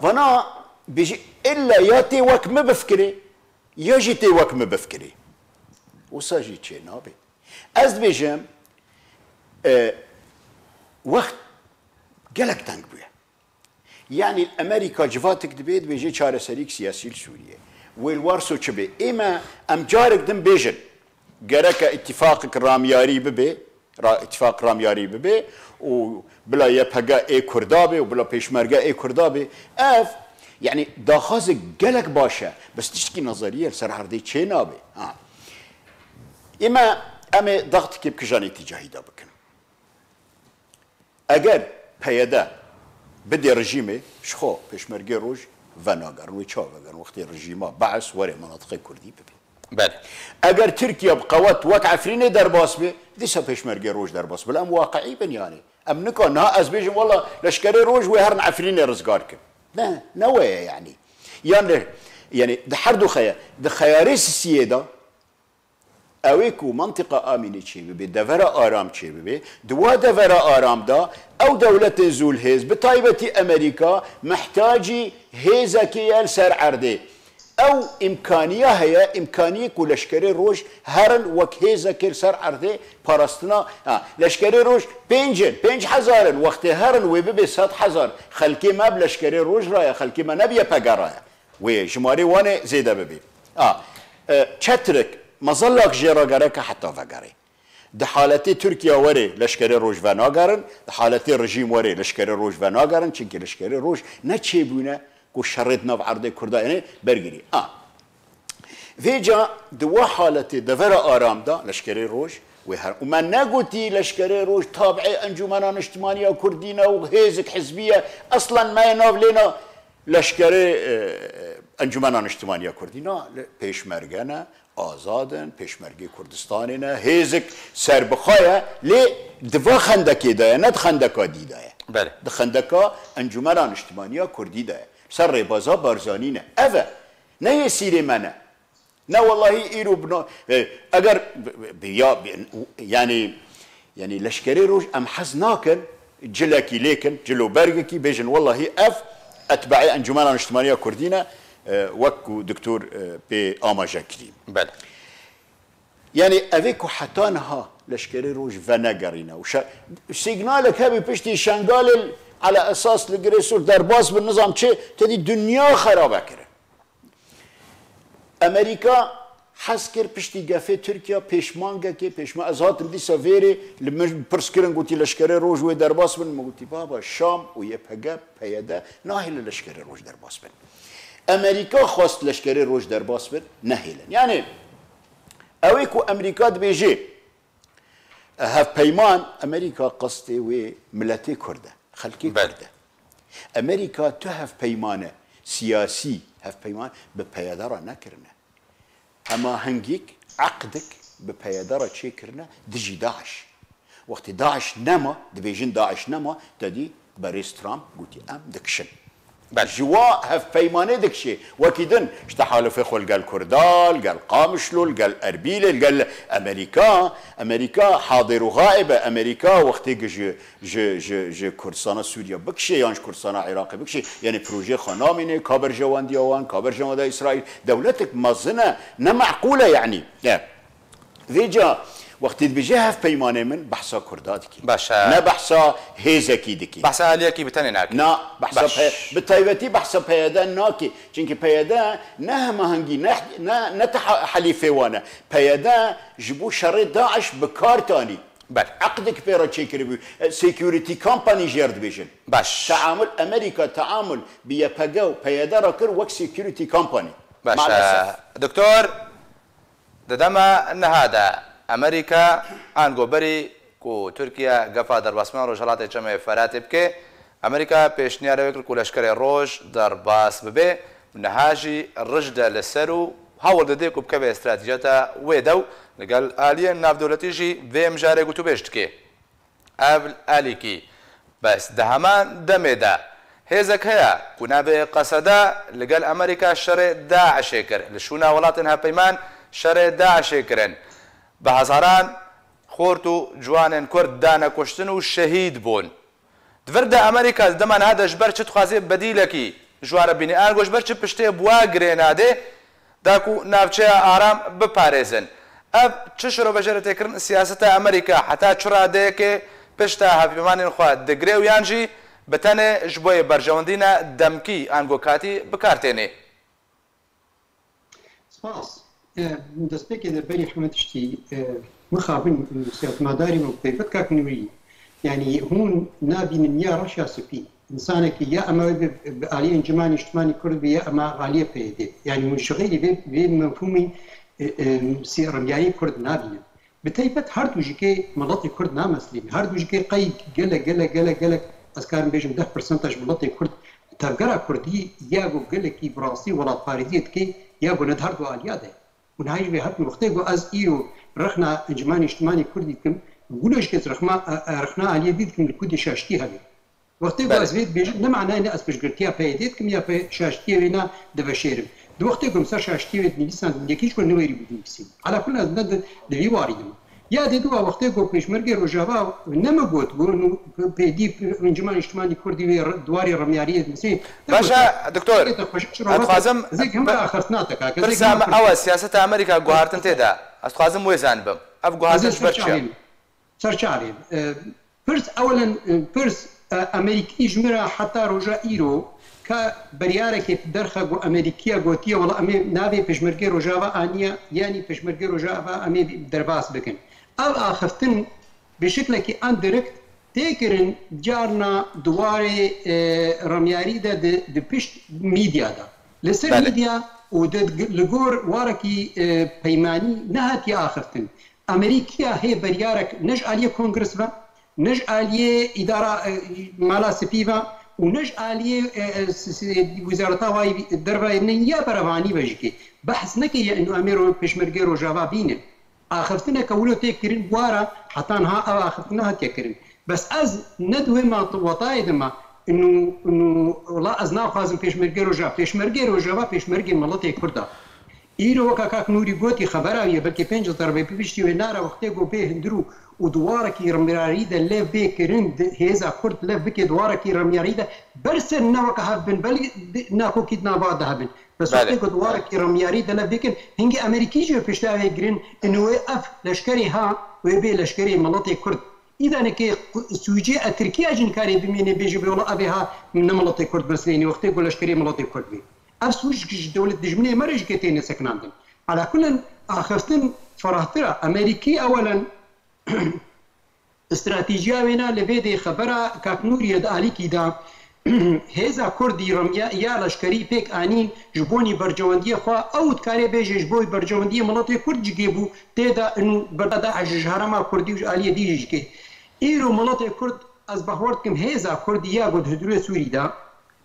Vana bêjî illa ya tê wek min bifikirê, ya jî tê wek min bifikirê. Wisa jî çê nabe. Ez dibêjim, e, wext gelek teng bûye. Yanî Amerîka civatek dibe, dibêje çareserîk siyasî li Sûriyê. Wê li Warso çi be? Ême em carek din bêjin, gereke îtîfaqek ramyarî bibe, ra, îtîfaq ramyarî bibe û bila Y P G ê Kurda be û bila pêşmerge ê Kurda be. Ev, yanî daxwazek gelek baş e, bes tiştekî nezerî ye, li ser erdê çê nabe. Ha. Ême, em ê daxtikê bi kijan îtîcahî de bikin. Eger P Y D bidê rejîmê, ji xwe pêşmergê roj venagerin. Wê çawa vegerin? Wextê rejîma Bees were menatiqê Kurdî bibê. Belê. Eger Tirkiye bi qewet wek Efrînê derbas bê, dîsa pêşmergê roj derbas bê. Em waqiî bin yanî. Em nika niha ez bêjim, wela leşkerê roj wê herin Efrînê rizgar kin. Ne, ne weye yanî. Yan de, yanî di her du xeye, di xeyarê sisiyê de, Ew ê ku mentiqa Amînê çêbibe, devera Aram çêbibe, di wa devera Aram de ew dewletên zûlhêz, bi taybetî Amerîka, mihtacî hêzekê ye li ser erdê. Ew îmkaniya heye, îmkaniyê ku leşkerê roj herin wek hêzekê li ser erdê parastina, ha, leşkerê roj pênc in, pênc hezar in, wextê herin wê bibe sed hezar. Xelkê me bi leşkerê roj re ye, xelkê me ne bi Y P G re ye. Wê jimarê wan ê zêde bibê. A, e, çetrik, mezellak jê re gereke heta vegerê. Di haletê Tirkiye were leşkerê roj venagerin, di haletê rejîm were leşkerê roj venagerin, çimkî leşkerê roj ne çêbûne ku şerê di nav erdê Kurda, yanî bergirî. A. Vêca di wa haletê devera Aram de leşkerê roj wê her. Û me negotî leşkerê roj tabiê Encûmena Niştimaniya Kurdî ne û hêzik hizbî ye. Eslen me yê nav lêna leşkerê, e, Encûmena Niştimaniya Kurdî ne, li pêşmerge ne, azad in, pêşmergê Kurdistanê ne, hêzik serbixwe ye, lê di va xendekê de ye, ne di xendeka dî de ye. Belê. Di xendeka Encûmena Niştimaniya Kurdî de ye. Ser rêbaza Barzanî ne. Ev e. Ne yê sîrê me ne. Ne wellahî îro bina, e, eger bi, bi, bi, ya, bi, yanî, yanî leşkerê roj em hez nakin, cilekî lêkin, cil û bergekî bêjin, wellahî ev etbaê Encûmena Niştimaniya Kurdî ne, e, wek ku Doktor, e, pê amaje kirî. Belê. Yanî ev ê ku heta niha leşkerê roj venegerîne û şe-, sîgnalek hebî piştî Şengalê ala esas li Girê Sûr derbas bin, nizam çi, te dî dinya xerabe kirin. Amerîka hez kir piştî gefê Tirkiye pêşmangekê, pêşma-, ez hatim dîsa vêrê, li min pirs kirin, gotî leşkerê roj wê derbas bin, min gotî baba Şam û Y P G, P Y D nahêlin leşkerê roj derbas bin. Amerîka xwest leşkerê roj derbas bin, nehêlin. Yanî ew ê ku Amerîka dibêje, hevpeyman, Amerîka qestê wê miletê Kurd e, xelkê Belê. Kurd e. Amerîka tu hevpeymane siyasî, hevpeyman bi P Y D re nekirine. Hema hingîk, eqdik bi P Y D re çêkirine dijî DAIŞ. Wextê DAIŞ nema, dibêjin DAIŞ nema, te dî Berêz Trump gotî, "Em dikişin." Belê. Ji wa hevpeymanê dikişê. Wekî din, ji tehalufê xwe li gel Kurda, li gel Qamişlo, li gel Erbîlê, li gel Amerîka. Amerîka hadir û xaib e. Amerîka wextê ku ji, ji, ji, ji Kurdistana Sûriye bikişê yan ji Kurdistana Iraqê bikişê, yanî projeyê xwe namîne, ka berjewendiya wan, ka berjewendiya Îsraîl. Dewletek mezin e, ne meqûl e yanî. E. Vêca wextê dibêje hevpeymanê min, behsa Kurda dikî. Baş e. Ne behsa hêzekî dikî. Behsa aliyekî bi tenê nakî. Na, behsa Baş. pe-, bi taybetî behsa P Y D nakî. Çimkî P Y D ne hemahengî, ne, ne, ne teha-, helîfê wan e. P Y D ji bo şerê DAIŞ bi kar tanî. Belê. Eqdek pê re çêkiribû. E, security company jê re dibêjin. Baş. Teamul, Amerîka teamul bi Y P G û P Y D re kir wek security company. Baş. Maalesef. E, doktor, Di dema niha de Amerîka, ango berî ku Tirkiye gefa derbasbûna Rojhelatê Çemê Feratê bike, Amerîka pêşniyarê wê kir ku leşkerê roj derbas bibe, niha jî rij de li ser û hewl dide ku bikeve stratejiyata wê de û li gel aliyên navdewletî jî vê mijarê gotûbêj dike. Ev alîkî. Bes di heman demê de hêzek heye ku navê Qeseda li gel Amerîka şerê DAIŞê kir. Li şûna welatên hevpeyman şerê DAIŞê kirin. Bi hezaran xort û ciwanên Kurd dane kuştin û şehîd bûn. Di vir de Amerîka di dema niha de ji ber çi dixwaze bedîlekî Ji wan re bînî. Ango ji ber çi piştê bi wa girê nade da ku navçeya aram biparêzin? Ev çi şirovejere tê kirin siyaseta Amerîka heta çi radeyekê pişta hevpeymanên xwe digire û yan jî bi tenê ji bo yê berjewendîna demkî ango katî bi kar tênê? Spas. E, destpêkê de berî heme tiştî e, mixabin û siyasmadarî me bi taybet kak Nûrî. Yanî hûn nabînin ya reş ya spî. Însanekî ya em ê bi, bi aliyê Encûmenê Nîştimanî Kurd be ya em aliyê P Y D. Yanî hûn ji xeyrî vê, vê mefhûmî e, e, sî-, remyarî Kurd nabînin. Bi taybet her du jikê miletê Kurd nameslînin. Her du jikê qey gelek, gelek, gelek, gelek, ez karim bêjim deh percenta ji miletê Kurd tevgera Kurdî ya ku gelekî bi rastî welatparêziyê dike ya ku ne di her du aliya de. Hûn heyî vê hatin wextê ku ez îro rexna Encûmenê Nîştimanî Kurdî dikim, wilo jikê ez rexma, e, e, rexna aliyê dî dikim li ku dê şaştî hebe. Wextê ku ez vê dibêjim, ne manayê ne ez piştgirtiya P Y D dikim ya P-, şaştiyê wê na diveşêrim. Di wextê ku em ser şaştiyê wê dinivîsan, yekî ji ku niwêrî bû dinivîsîn. Ala kul ez ne di, di vî warî de me. Ya dê dua wextê ku Pêşmergê Rojava ne me got, got nû pêdî Encûmenê Nîştimanî Kurdî wê re-, di warê remyariyê dinivîsîn. Baş e, doktor. Ez dixwazim pirsa me ew e, siyaseta Amerîka guhartin tê de. Ez dixwazim wê zanibim. Ev guhartin ji ber çi ye? Ser çavê. E, pirs, ewelen, e, pirs, e, Amerîkî ji min re heta roja îro ka beryarekê derxe ku Amerîkiya gotiye, wela em ê navê Pêşmergê Rojava aniye, yanî Pêşmergê Rojava em ê derbas bikin. Ev axiftin bi şiklekî indirekt tê kirin carna di warê, e, remyarî de di, di pişt mîdya de. Li ser mîdya û di, li gor warekî, e, peymanî nehatiye axiftin. Amerîkiya hê beryarek ne ji aliyê Kongres ve, ne ji aliyê îdara, e, Mala Spî ve û ne ji aliyê, e, e, s-, s-, Wezareta Wayî Derve ne ya berevanî ve jî kê. Behs neke ye ino em ê ro-, Pêşmergê Rojava bînin. Axiftineke wilo tê kirin wara heta niha ev axiftin nehatiye kirin. Bes ez ne di wê ma-, wetayê de me ino, ino, wela ez naxwazim Pêşmergê Rojava, Pêşmergê Rojava, Pêşmergê miletê Kurd e. Îro weka kak Nûrî gotî, xebera wî ye, belkî pênc hezar be, piştî wê nare wextê ku bê hundir û, û di warekî remyarî de lev bê kirin, di hêza Kurd lev bike di warekî remyarî de, ber ser ne weke hev bin, belî di, nakokî di nava de hebin. Bes wextê ku di warekî remyarî de lev bê kirin, hingî Amerîkî jî wê pişta wê girin, ino wê ev leşkerê ha, wê bê leşkerê miletê Kurd. Îda neke sûcê e Tirkiye jî nikarê bimîne bêje bê wela ev ê ha ne miletê Kurd meslênî, wextê ku leşkerê miletê Kurd bê. Ev sûc ji dewlet dijminê me re jî ke têne sekinandin. Ala kullin axiftin ferahtir e. Amerîkî ewelen stratîjiya wê ne li vê dê xebera kak Nûrî ye di alîkî de hêza Kurdî remiya ya leşkerî pêk anîn ji bonî berjewendiyê xwe ew dikare bêje ji bo berjewendiyê miletê Kurd jî kê bû tê de û berda DAIŞ ji herêma Kurdî û ji aliyê dî jî jikê. Îro miletê Kurd ez bahwer dikim hêza Kurdî ya ku di hindurê Sûrî de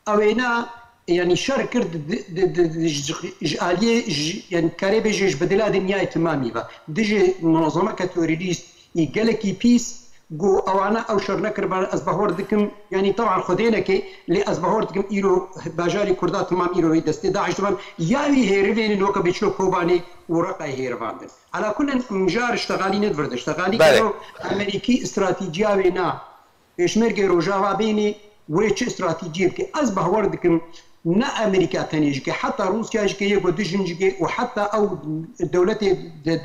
Ewêna, yanî şer kir di, di, di, di, ji, ji aliyê, ji, yanî karê bêje ji bedila dinyayê timamî ve. Dijî munezemeke terorîst î gelekî pîs, ku ewana ew şer nekiribe, ez bahwer dikim, yanî teban Xwedê neke, lê ez bahwer dikim îro bajarê Kurda timam îro wê destê DAIŞ diban, ya wî hêrivên in weke bê çilo Kobanê û Reqayê hêrivandin. Ala kullin mijar ji tegalî nediverde. Ji tegalî gelo Amerîkî stratîciya wê na Pêşmergê Rojava bênê wê çi stratejiyê bike. Ez bahwer dikim ne Amerîka tenê jike, heta Rûsya jike yê ku dijin jike û heta ew dewletê di, di,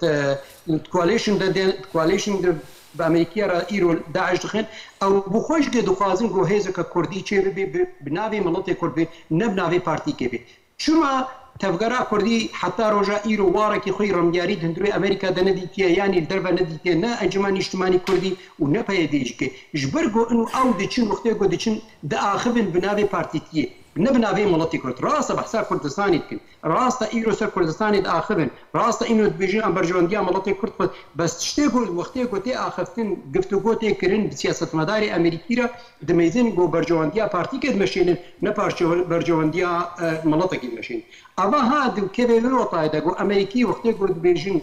di, di coalition de, de coalition de bi Amerîkiya re îro DAIŞ dixin, ew bi xwe jike dixwazin ku hêzeke Kurdî çê bibe, bi, bi navê miletê Kurd be, ne bi navê partîkê be. Çima tevgera Kurdî heta roja îro warekî xwe yî remyarî di hundirê Amerîka de nedîtiye, yanî li derve nedîtiye, ne Encûmena Nîştimanî Kurdî û ne P Y D jî ke? Ji ber ku ino ew diçin, wextê ku diçin, diaxivin bi navê partîtiyê, ne bi navê miletî Kurd. Rast e, behsa Kurdistanê dikin. Rast e, îro ser Kurdistanê diaxivin. Rast e, îno dibêjin em berjewendiya miletê Kurd xwe. Bes tiştê ku wextê ku tê axiftin, giftugo tê kirin bi siyasetmedarê Amerîkî re, dimeyzin ku berjewendiya partîkê dimeşênin, ne parçe-, berjewendiya, e, miletekî dimeşênin. Ava ha di kevê wê wetayê de ku Amerîkî wextê ku dibêjin,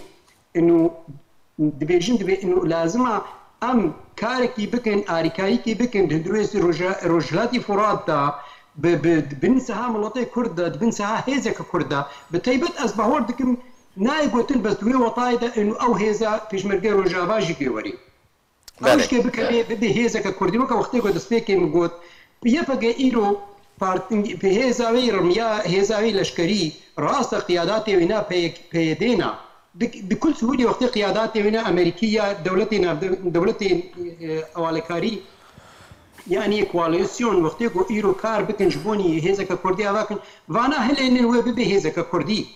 ino, dibêjin dibê ino lazim e em karekî bikin, arîkayîkî bikin, di hundirê Roja-, Rojhilatî Furat de, bi, bi, di bin siha miletê Kurd de, di bin siha hêzeke Kurd de, bi taybet ez bahwer dikim, nayê gotin bes di wê wetayê de ino ew hêza Pêşmergê Rojava jî pê werê. Ew jî ke bikeve, bibe hêzeke Kurdî, weke wextê ku destpêkê min got, Y P G îro Parti, hêza wê rimiya, hêza wê leşkerî, rast e, qiyadatê wê ne P Y D ne. Di, di kul Sûriyê wextê qiyadatê wê ne Amerîkî ya dewletê nav-, dewletê, e, ewalekarî, yanî koalîsyon, wextê ku îro kar bikin ji bonî hêzeke Kurdî ava kin, vana hilênin wê bibe hêzeke Kurdî.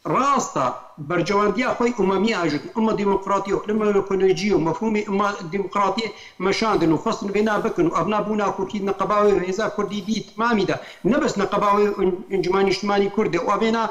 Rasta berjewendiya xwe umemî ajot, umma demokratî û umma ekolojî û mefhûmê umma demokratî meşandin û xwestin vêna bikin û evna bû nakokî neqeba wê hêza Kurdî dî timamî de. Ne bes neqeba wê un-, Encûmenê Niştimanî Kurd e û evêna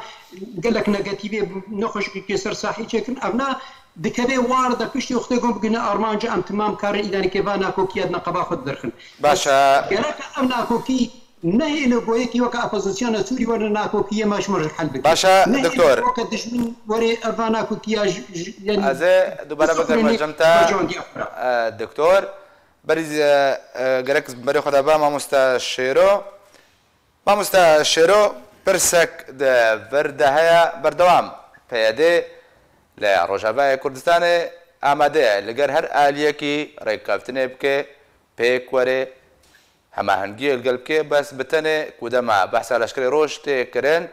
gelek negatîvê nexweşikê ser sahî çêkirin, evna dikeve war de piştî wextê gon bigihine armanca em timam karin îlanekê va nakokiya di neqeba xwe didirxin. Baş e. Gerek ev nakokî Nehêle ku yekî weke opozisyona Sûrî were nakokiyê me ji me re hel bike. Baş e, Nehêle doktor. Weke dijmin were eva nakokiya ji, ji, yanî Ez ê dubare bigerime cem te, berjewendiya xwe re. E, doktor. Berî, e, e, gerek berê xwe de be, mamoste Şêro. Mamoste Şêro, pirsek di vir de heye, berdewam. P Y D li Rojavayê Kurdistanê amade ye li gel her aliyekî rêkeftinê bike, pêk were. Hemahengiyê li gel bike, bes bi tenê ku dema behsa leşkerê roj tê kirin,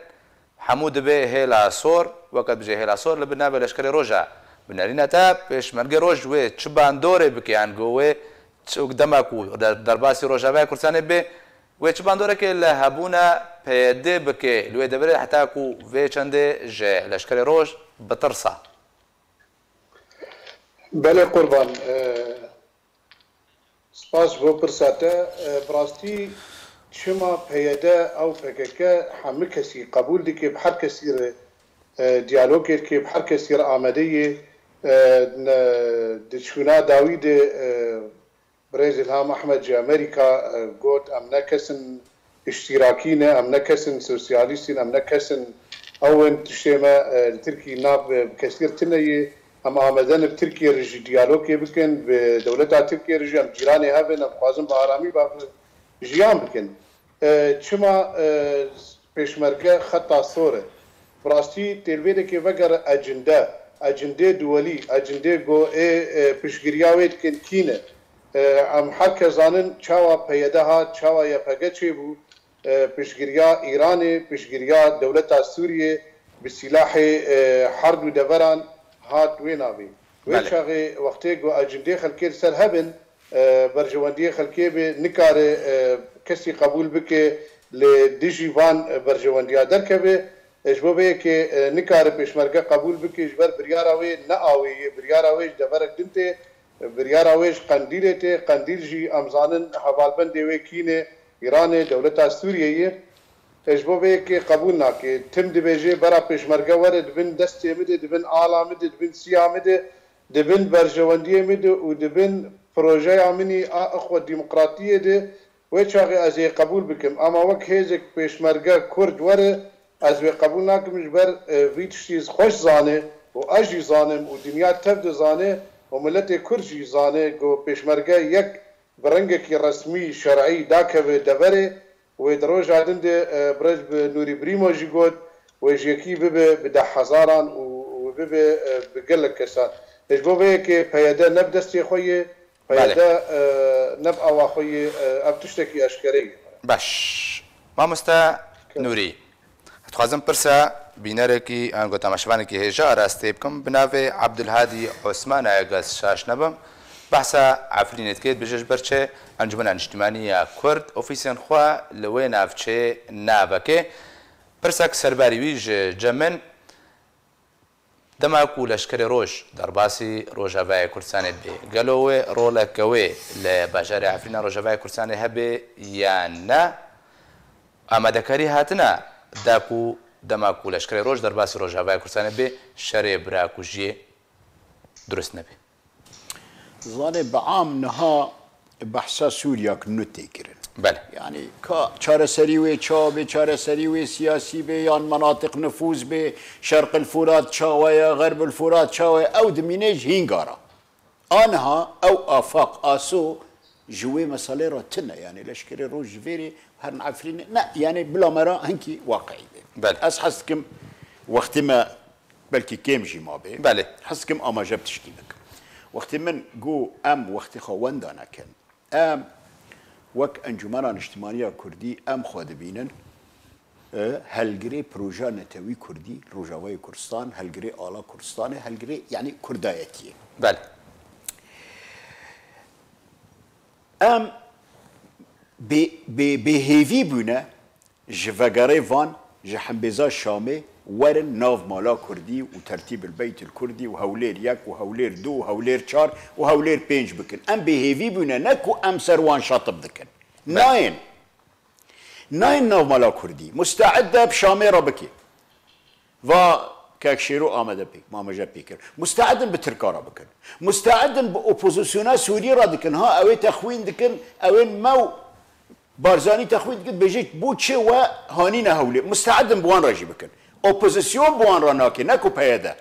hemû dibe hêla sor, weke dibêje hêla sor li bin navê leşkerê roj e. Bi nerîna te, pêşmergê roj wê çi bandorê bike, yan ku wê çi, dema ku der-, derbasî Rojavaya Kurdistanê bê, wê çi bandorekê li hebûna P Y D bike li wê deverê heta ku vê çendê ji leşkerê roj bitirsa? Belê qurban. E, Spas ji bo pirsa te. E, bi rastî çima P Y D ew P K K hemû kesî qebûl dike, bi her kesî re, e, diyalogê dike, bi her kesî re amade ye. E, ne, di çûna dawî de, e, birêz Îlham Ehmed ji Amerîka, e, got, em ne kes in îştîrakî ne, em ne kes in sosyalîst in, em ne kes in ew in tiştê me, e, li Tirkî nav, e, bi kesî re tune ye. Em amade ne bi Tirkiye re jî diyalogê bikin, bi dewleta Tirkiye re jî em cîranê hev in, em dixwazin bi aramî bavê jiyan bikin. E, çima, e, pêşmerge xeta sor e? Bi rastî têlvêdekê vegere ecinde, ecindê duwelî, ecindê go ê, e, piştgiriya wê dikin kî ne? E, em her kes zanin çawa P Y D hat, çawa Y P G çêbû, e, piştgiriya Îranê, piştgiriya dewleta Sûriyê bi sîlahê, e, her du deveran hat wê navê. Wê Belê. çaxê wextê ku ecindê xelkê li ser hebin, e, berjewendiyê xelkê bê, nikare, e, kesî qebûl bike lê dijî van, e, berjewendiya derkeve. E, ji bo vê yekê, e, nikare pêşmerge qebûl bike ji ber biryara wê ne awê ye, biryara wê ji deverek din tê. Biryara wê ji Qendîlê tê. Qendîl jî em zanin hevalbendê wê kî ne, Îranê, dewleta Sûriyeyê. E, ji bo vê yekê qebûl nake. Tim dibêje bera pêşmerge were di bin destê min de, di bin ala min de, di bin siya min de, di bin berjewendiyê min de û di bin projeya min î a ixwe demokratiyê de. Wê çaxê ez ê qebûl bikim. Ama wek hêzek pêşmerge Kurd were, ez wê qebûl nakim ji ber, e, vî tiştî xweş zane û ez jî zanim û dinya tev dizane û miletê Kurd jî zane ku pêşmerge yek bi rengekî resmî, şer'î dakeve deverê, wê di roja din de, e, birêz bi Nûrî Brîmo jî got, wê ji yekî bibe bi deh hezaran û, û bibe, e, bi gelek kesan. Ji bo vê yekê P Y D ne bi destê xwe ye, Belê. P Y D, e, ne bi awa xwe ye, e, ev tiştekî eşkere ye. Baş. Mamoste Nûrî, dixwazim pirsa bînerekî, yan ku temaşevanekî hêja arastê bikim, bi navê Abdulhadî Osman e, eger ez şaş nebim, behsa Efrînê dike, dibêje ji ber çi Encûmena Niştimanî ya Kurd ofîsên xwe li wê navçeyê naveke. Pirsek serbarî wî ji cem min, Dema ku Leşkerê Roj derbasî Rojavayê Kurdistanê bê, gelo wê roleke wê li bajarê Efrîna Rojavayê Kurdistanê hebe yan ne? Amadekarî hatine da ku dema ku Leşkerê Roj derbasî Rojavayê Kurdistanê bê, şerê birakujiyê durust nebe? Zanê, bi am niha behsa Sûriyak nû tê kirin. Belê. Yanî ka çareserî wê çawa bê, çareserî wê siyasî bê yan menatiq nifûz bê, Şerqil Furat çawa ye, Xerbul Furat çawa ye, ew dimîne ji hînga re. Aniha ew afaq, aso ji wê meselê re tune. Yanî Leşkerê Roj ji vêrê herin Efrînê. Ne, yanî bila me re hinkî waqiî bê. Belê. Ez hez dikim wextê me belkî kêm jî mabê. Belê. Hez dikim amaje bi tiştî bikim. Wextê min got em wextê xwe wenda nekin. Em Wek Encûmena Niştimaniya Kurdî em xwe dibînin, e, helgirê proja netewî Kurdî, Rojavayê Kurdistan, helgirê ala Kurdistanê, helgirê, yanî Kurdayetiyê. Belê. Em bê, bê, bêhêvî bûne ji vegerê van, ji hembêza Şamê werin nav mala Kurdî û Tertîbil Beytil Kurdî û Hewlêr yek û Hewlêr du û Hewlêr çar û Hewlêr pênc bikin. Em bêhêvî bûne, ne ku em ser wan şatib dikin. Nayên. Nayên nav mala Kurdî. Musteed e bi Şamê re bike. Va kek Şêro amade pêk, mameje pê kir. Musteed in bi Tirka re bikin. Musteed in bi opozisyona Sûrî re dikin. Ha, ew ê texwîn dikin, ew ên me û Barzanî texwîn dikin, dibêje, bo çi we hanîne Hewlê? Musteed in bi wan re jî bikin. Opozisyon bi wan re nake, ne ku P Y D.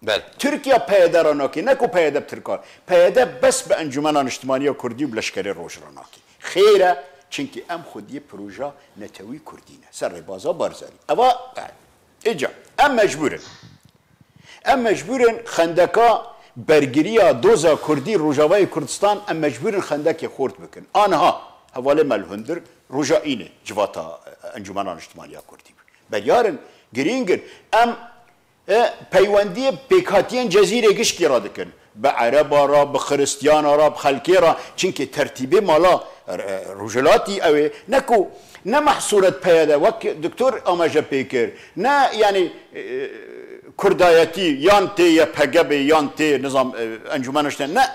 Belê. Tirkiye P Y D re nake, ne ku P Y D bi Tirkan. P Y D bes bi Encûmena Niştimaniya Kurdî û bi Leşkerê Roj re nake. Xêr e, çimkî em xwediyê proja netewî Kurdî ne. Ser rêbaza Barzanî. Eva, e, îca, em mecbûr in. Em mecbûr in xendeka bergiriya doza Kurdî, Rojavayê Kurdistan, em mecbûr in xendekê xort bikin. Aniha, hevalê me li hundir roja înê civata, e, Encûmena Niştimaniya Kurdî bû. Belyar in, girîng in. Em e, peywendiyê pêkhatiyên Cezîrê Gişkî re dikin. Bi Ereba re, bi Xiristiyana re, bi xelkê re. Çimkî tertîbê mala, e, Rojhilatî ew ê. Ne ku, ne mehsûret P Y D, wek Doktor amaje pê kir. Ne, yanî, e, Kurdayetî, yan tê Y P G bê, yan tê, nizam, e, Encûmena Niştiman. Ne.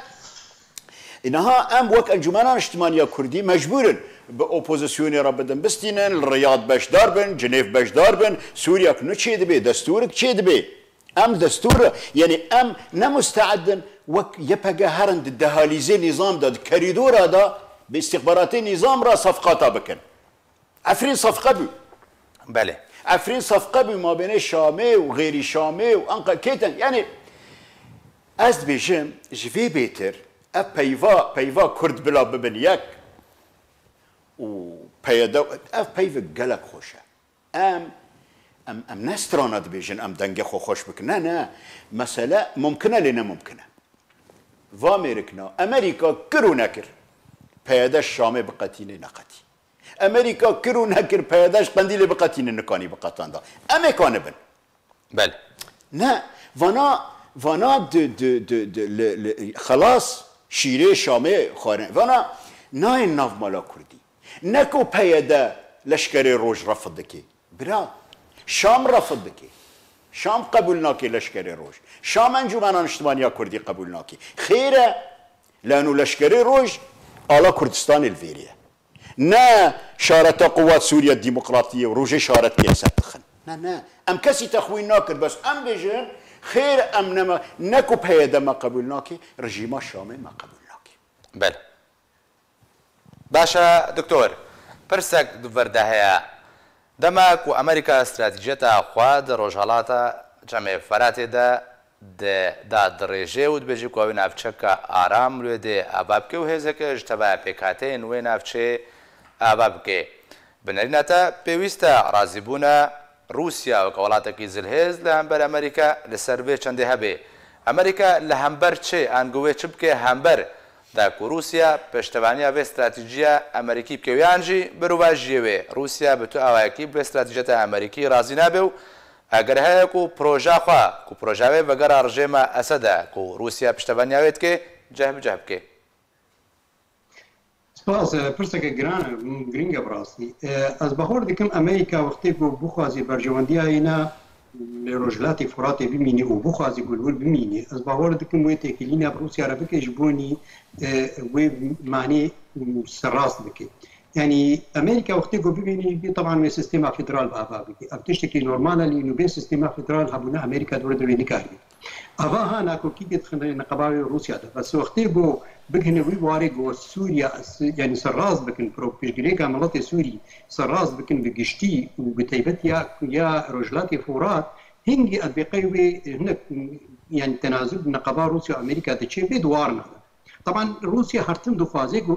Înaha em wek Encûmena Niştimaniya Kurdî mecbûr in bi opozisyonê re bidin bistînin, li Riyad beşdar bin, Cinêv beşdar bin, Sûriyak nu çêdibe, destûrik çêdibe. Em destûr, yanî em ne musteed in wek Y P G herin di dehalîzê nîzam de, di kerîdora de, bi îstixbaratê nîzam re sefqata bikin. Efrîn sefqe bû. Belê. Efrîn sefqe bû mabênê Şamê û xêrî Şamê û Anqara kêten. Yanî ez dibêjim, ji vê bêtir ev peyva, peyva Kurd bila bibin yek û P Y D, ev peyvek gelek xweş e. Em, em, em ne strana dibêjin, em dengê xwe xweş bikin. Ne, ne. Mesele mumkin e, lê ne mumkin e. Va mêrikna, Amerîka kir û nekir, P Y D Şamê biqetînê neqetî. Amerîka kir û nekir, P Y D ji Qendîlê biqetîne, nikanî biqetanda. Em ê kanibin. Belê. Ne, vana, vana di, di, di, di, li, li, xelas şîrê Şamê xwarin. Vana nayên nav mala Kurdî. Ne ku P Y D leşkerê roj refid dike. Bira, Şam refid dike. Şam qebûl nake leşkerê roj. Şam Encûmena Niştimaniya Kurdî qebûl nake. Xêr e, lano leşkerê roj ala Kurdistanê li vêrê ye. Ne şareta Quwat Sûriye Demokratiyê û rojê şaretkê li ser dixin. Ne, ne. Em kesî texwîn nakir, bes em bêjin, xêr em nema, ne ku P Y D me qebûl nake, rejîma Şamê me qebûl nake. Belê. Baş e, doktor. Pirsek di vir de heye. Dema ku Amerîka stratejiyeta xwe di rojhalata Çemê Feratê de di, da dirêje û dibêje ku ew ê navçeka aram li wê dê ava bike û hêzeke ji tevaya pêkhateyên wê navçeyê ava bike. Bi nerîna te pêwîst e razîbûna Rûsya weke welatekî zilhêz li hember Amerîka li ser vê çendê hebe. Amerîka li hember çi an ku wê çi bike hember da ku Rûsya piştevaniya vê stratejîya Amerîkî bike û yan jî berovajiyê wê Rûsya bi tu awayekî bi vê stratejiyeta Amerîkî razî nabe û eger heye ku proja xwe, ku proja wê vegera rejêma Esed e ku Rûsya piştevaniya wê dike, ceh bi ceh bike. Spas, e, pirseke giran e, girîng e bi rastî. E, ez bawer dikim Amerîka wextê ku bixwazî berjewendiya yê ne li Rojhilatê Furatê bimînî û bixwazî ku li wir bimînî, ez bawer dikim wê têkilîna bi Rûsya re bike ji bonî, e, wê manê, m, serrast bike. Yanî Amerîka wextê ku bibînî, bê teban wê sîstema federal bi ava bike. Ev tiştekî normal e, lê nû bê sîstema federal hebûna Amerîka dor de wê nikarî. Ava ha nakokî dixine neqeba wê Rûsya de. Bes wextê ku bigihine wî warê ku Sûriya, s-, yanî serrast bikin, pro-, piştgirêka miletê Sûrî serrast bikin bi giştî û bi taybet ya, ya Rojhilatê Furat, hingî ez bê qey wê hinek, yanî tenazul neqeba Rûsya Amerîka diçe bê di war nade. Teban Rûsya her tim dixwaze ku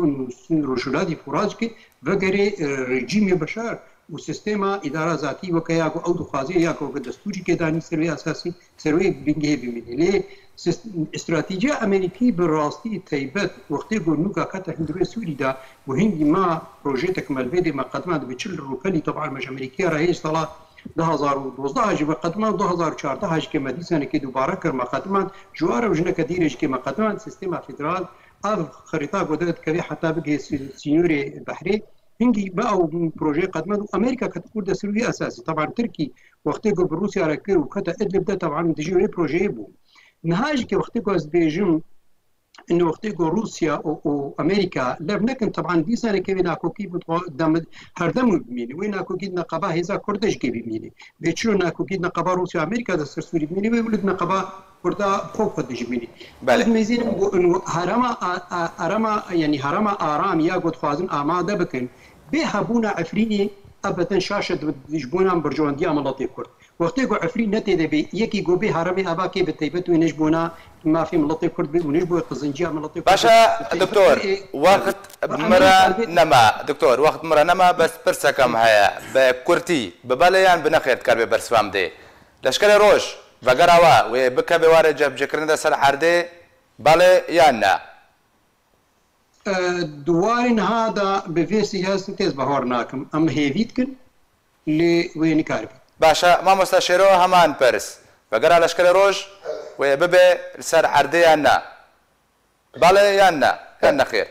Rojhilatê Furat jî vegerê, e, rejîmê Beşar û sîstema îdara zatî weke ya ku ew dixwaze ya ku weke destûrî kê danî ser wê esasî, ser wê bingehê bimîne. Lê Sist-, stratejiya Amerîkî bi rastî taybet wextê ku nûka kete hundirê Sûrî de û hingî ma projeyeke me li vê dê me qedimand bi çil rûpelî, teban me ji Amerîkîya re hêj sala du hazar û dozdeh jî me qedimand, du hazar û çardeh jî ke me dîsanekê dubare kir me qedimand, ji wa re û jineke dîrê jî ke me qedimand, sîstema federal, ev xerîta ku dikeve heta bigihê sî-, sînorê behrê, hingî me ew projeyê qedimand û Amerîka kete kûr de ser wî esasî. Teban Tirkî wextê ku bi Rûsya re kir û kete Idlib de, teban dijî wê projeyê bû. Niha jî ke wextê ku ez dibêjim, ino wextê ku Rûsya û, û Amerîka lev nekin, teban dîsanekê wê nakokî bi xwe dem-, herdem wî bimîne. Wê nakokî di neqeba hêza Kurd de jî kê bimîne. Bê çilo nakokî di neqeba Rûsya Amerîka de ser Sûrî bimîne, wê wilo di neqeba Kurda bi xwe xwe de jî bimîne. Belê. Ez mêzînim ku ino herema a, a, herema, yanî herema aram ya ku dixwazin amade bikin, bê hebûna Efrînê ebeden şaş e di, ji bona berjewendiya miletê Kurd. Wextê ku Efrîn ne tê de bê, yekî ku bê heremê eva kê bi taybet wê ne ji bona mafê miletê Kurd bê û ne ji bo qizinciya miletê Kurd Baş e, bê. Doktor, Ê, wext bi Amerîka re bê nema. Doktor, wext bi re nema, bes pirseke me heye. Bi kurtî, bi belê yan bi nexêr dikar bê bersivamdê. Leşkerê Roj, vegera we, wê bikeve warê cebcêkirinê de ser erdê, belê yan ne? E, di warê niha de bi vê sî hestin têz bahor nakim. Em hêvî dikin, lê wê nikaribe. Baş e, mamosta Şêro, heman pirs. Vegera Leşkerê Roj, wê bibe li ser erdê yan ne? Belê yan ne? Yan nexêr?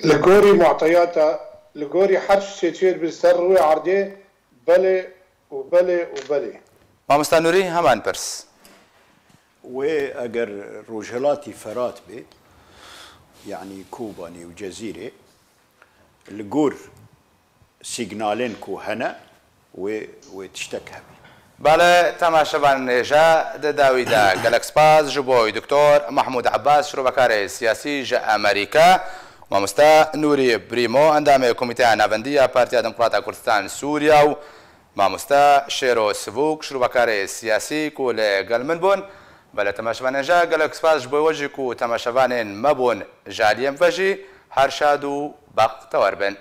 Li gorî mu'teyata, li gorî her tiştê çêdibî ser rûyê erdê, belê û belê û belê. Mamosta Nûrî, heman pirs. Wê eger Rojhilatî Ferat bê, yanî Kobanê û Cezîrê, li gor sîgnalên ku hene, wê, wê tiştek hebî. Belê, temaşevanên hêja, di dawî de gelek spas ji bo Doktor Mahmûd Ebbas, şirovekarê siyasî ji Amerîka, Mamoste Nûrî Brîmo, endamê Komîteya Navendî ya Partiya Demokrata Kurdistan Sûriya û Mamoste Şêro Sivûk, şirovekarê siyasî ku li gel min bûn. Belê, temaşevanên hêja, gelek spas ji bo we jî ku temaşevanên me bûn. Ji aliyê me ve jî her şad û bextewer bin.